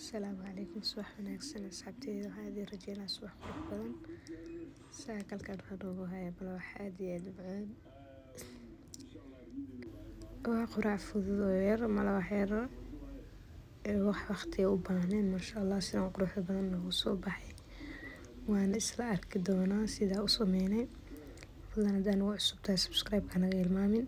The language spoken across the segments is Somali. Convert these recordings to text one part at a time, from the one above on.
Asalaamu calaykum, subax wanaagsan asxaabteyda. Waxaan idin rajeynaa subax qurux badan. Saakalkan waxaan noogu hayaa malawax aad iyo aad u macaan. Waa quraac fudud oo yar, malawax yar, wax waqti u baahnayn. Maasha Allah, sidan quruxda badan noogu soo baxay. Waana isla arki doonaa sidaa u sameynay. Fadlan hadaa nagu cusub tahay, subscribe-ka naga ilmaamin.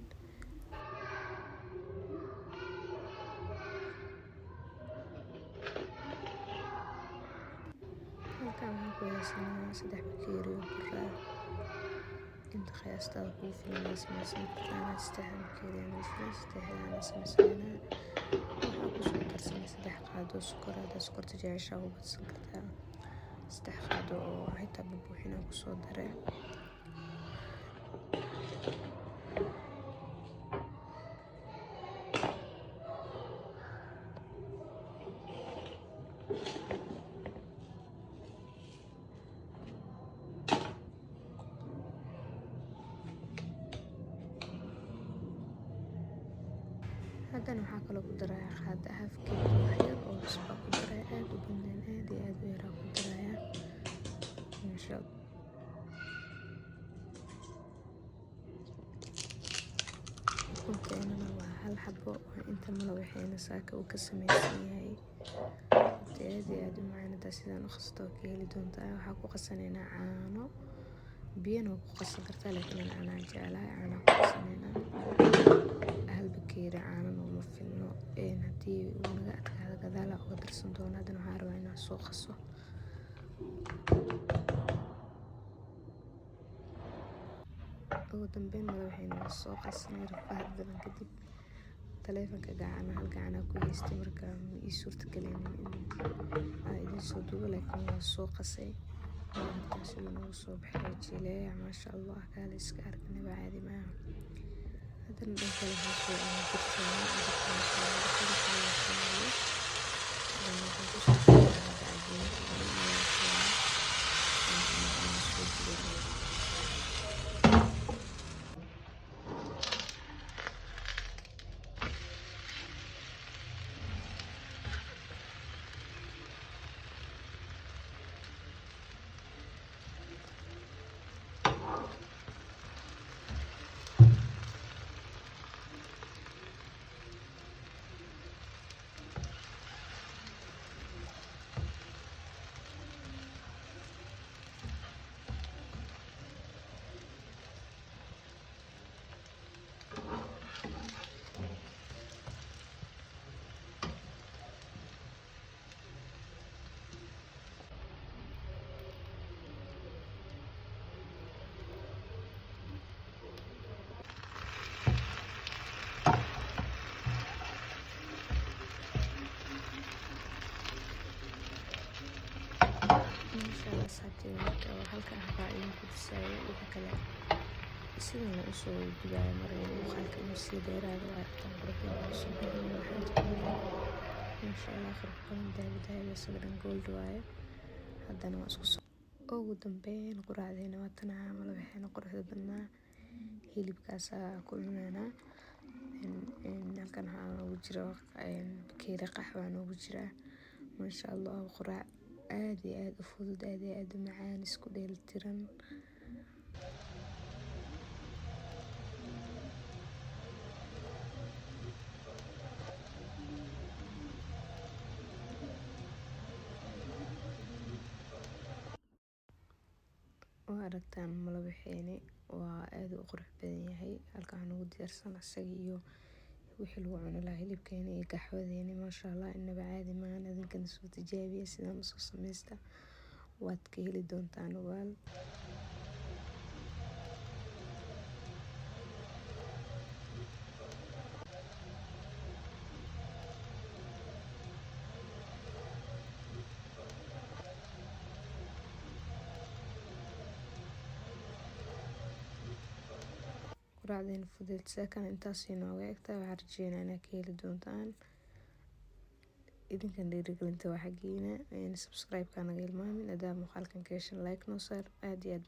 Halkan waxaan ku haysanaa 3 bakeeri oo bur ah. Inta qiyaastaada kugu filan ayaa sameysan kartaa. Anaa 3 bakeeri aa nagu filan, saddexdaana sameysanaa. Waxaa kusoo darsanay 3 qaado oo sokor. Haddaa sokorta jeceshahay, u badsan kartaa. 3 qaado oo xitaa bubuuxin aan kusoo daray. Haddana waxaa kaloo ku darayaa qaado halfkeed, wax yar oo cusbo ku daraya, aad u badnayn, aad iyo aad u yaraa ku daraya, maasha Allah. Ukunteenana waa hal xabo. Waa inta malawaxeena saaka uu ka sameysan yahay. Aad iyo aad u macaan. Hadaa sidaan u qasto, ka heli doontaa. Waxaa ku qasanaynaa caano. Biyana waa ku qasan kartaa, laakiin ana caanaa jeclahay, caanaa ku qasanaynaa. Hal bakeeri caano nooma filno. Haddii uu naga adkaado, gadaal uga darsan doona. Haddana waxaan rabaa inaan soo qaso. Ugu dambeyn malawaxeena waa soo qasnay rafaad badan kadib. Taleefanka gacana hal gacanaa ku haystay, marka ma ii suurtagelinin in aan idin soo duubo, laakiin waa soo qasay. Aragtaa siduu noogu soo baxay jileec, maasha Allah, kaale iska aragnaba, caadi maaha. Haddana dhan kale waxaa soo birteena birtaan soo mariyay. Haddana waxaan kusoo shubay hadda cajiinka malawaxeena aan soo dubay. Maasha Allah asxaabteyda, marka halka ah baa idinku tusaayo. Wixii kale sidan la usoo dubaayo mar muuqaalka inuu sii dheeraado. Waa aragtaan quruxda uu soo baxay. Waxaad ku maasha Allah, qurux badan, dahabi dahabi, isaga dhan gold waaye. Haddana waa isku soo. Ugu dambeyn quraacdeena waa tanaa, malawaxeena quruxda badnaa, hilibkaasaa ku cunaynaa. Halkan waxaa noogu jira bakeeri qaxwa noogu jira. Maasha Allah, quraac aad iyo aad u fudud, aad iyo aad u macaan, isku dheelitiran. Waa aragtaan malawaxeeni waa aad u qurux badan yahay. Halkan waxaa noogu diyaarsan isaga iyo wixii lagu cuni lahaa, hilibkeeni iyo qaxwadeeni. Maasha Allah, inaba caadi maahan. Idinkana soo tijaabiya, sidaan usoo sameysta, waad ka heli doontaan ogaal. Quraacdeena fudeed saakana intaas inooga egtahay. Waxaan rajeynaa inaad ka heli doontaan. Idinkan dhiirigelinta waa xaggiina. Subscribe-ka naga ilmaamin. Hadaa muuqaalkan ka heshan, like noo saar. Aad iyo aad.